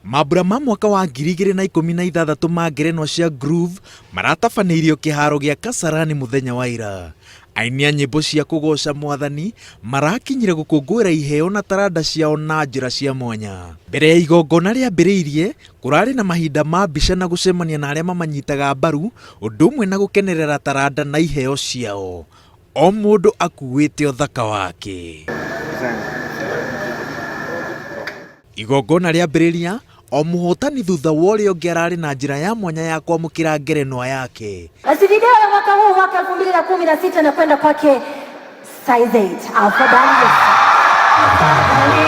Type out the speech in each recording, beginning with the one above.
Mambura ma mwaka wa 2016 ma ngerenwa cia Groove maratabanĩirio kĩharo gĩa Kasarani mũthenya wa ira. Aini a nyĩmbo cia kũgooca mwathani marakinyire gũkũngũĩra iheo na taranda ciao na njĩra cia mwanya. Mbere ya igongona rĩambĩrĩirie, kũrarĩ na mahinda ma mbica na gũcemania na arĩa mamanyitaga mbaru, ũndũ ũmwe na gũkenerera taranda na iheo ciao. O mũndũ akuĩte ũthaka wake. Igongona rĩambĩrĩria, o mũhotani thutha wa ũrĩa ũngĩ ararĩ na njĩra ya mwanya ya kwamũkĩra ngerenwa yake. Basi video ya mwaka huu mwaka 2016 na kwenda kwake Size 8 Afadhali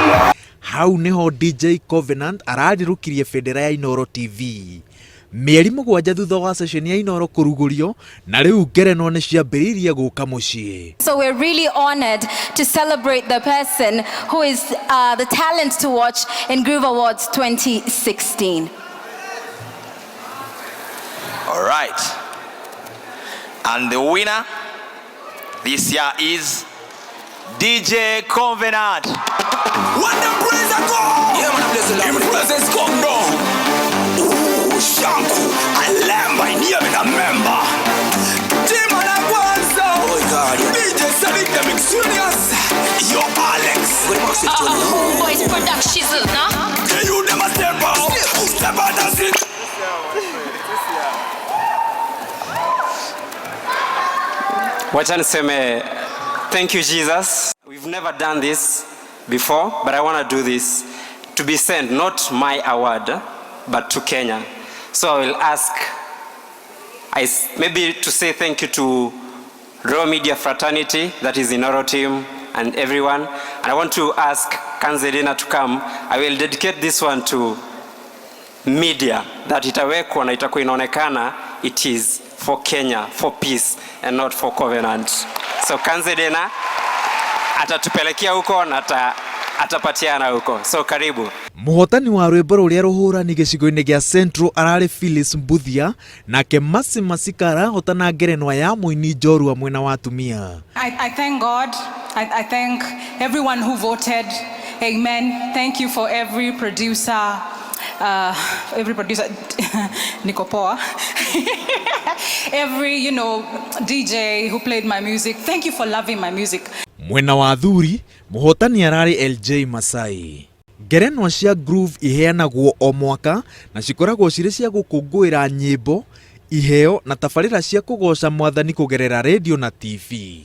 Yesu. Hau niho DJ Covenant ararirũkirie bendera ya Inooro TV. Mĩeri 7 thutha wa ceceni ya Inooro kũrugũrio, na rĩu ngerenwa nĩ ciambĩrĩirie gũka mũciĩ. So we're really honored to celebrate the person who is the talent to watch in Groove Awards 2016. All right. And the winner this year is DJ Covenant. When the praise go, yeah, man, bless the Lord. Him presence come down. Ooh, Shanku, Alemba, in here with a member. Team and Agwanzo. Oh God, yeah. DJ Sonic the Mixunius. Yo, Alex. Boys Productions, no? Can you never step out? Step out and sit. Wacha niseme thank you Jesus. We've never done this before, but I want to do this to be sent, not my award, but to Kenya. So I will ask, maybe to say thank you to Royal Media Fraternity, that is Inooro team and everyone. And I want to ask Kanze Dena to come. I will dedicate this one to media, that itawekwa na itakuwa inaonekana it is for Kenya, for peace and not for Covenant. So Kanze Dena atatupelekea huko na atapatiana huko. So karibu. Mũhotani wa rwĩmbo rũrĩa rũhũrani gĩcigo-inĩ gĩa Central ararĩ Phyllis Mbuthia, nake Mercy Masika arahotana ngerenwa ya mũini njorua mwena wa atumia. I thank God. I thank everyone who voted. Amen. Thank you for every producer. Every producer, niko poa. Every, DJ who played my music. Thank you for loving my music. Mwena wa athuri, mũhotani ararĩ LJ Masai. Ngerenwa cia Groove iheanagwo o mwaka na cikoragwo cirĩ cia gũkũngũĩra nyĩmbo, iheo na tabarĩra cia kũgoca mwathani kũgerera radio na TV.